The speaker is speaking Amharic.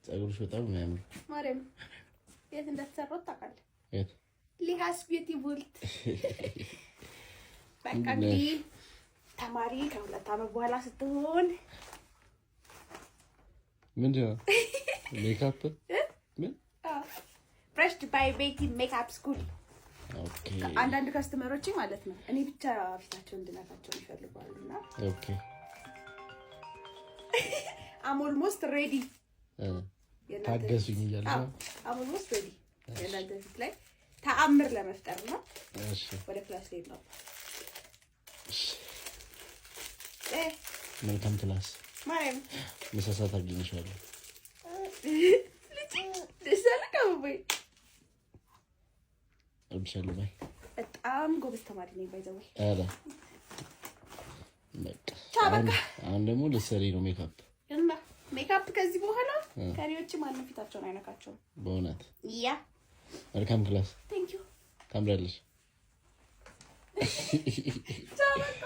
ጸጉርሽ በጣም የሚያምር። ማርያም፣ የት እንደተሰራው ታውቃለህ? የት? ሊሃስ Beauty Vault። በቃ እንግዲህ ተማሪ ከ2 ዓመት በኋላ ስትሆን ምንድን ነው? ሜካፕ ምን? Brushed by Betty makeup school። አንዳንድ customer ኦች ማለት ነው እኔ ብቻ ፊታቸውን እንድነካቸው ይፈልጋሉ እና I'm almost ready። ታገሱኝ እያለሽ ነው። I'm almost ready የእናንተ ፊት ላይ ተአምር ለመፍጠር ነው። ወደ class ልሄድ ነው። መልካም class። ማርያም። ምሳ ሰዓት አገኝሻለሁ። ልጅ ደስ አለህ አበባዬ? እወድሻለሁ። Bye። በጣም ጎበዝ ተማሪ ነኝ by the way። ኧረ በቃ። ቻው በቃ። አሁን ደግሞ ልትሰሪ ነው ሜካፕ። እና ሜካፕ ከዚህ በኋላ ከኔ ውጭ ማንም ፊታቸውን አይነካቸውም። በእውነት? Yeah። መልካም class። Thank you። ታምራለሽ። ቻው በቃ።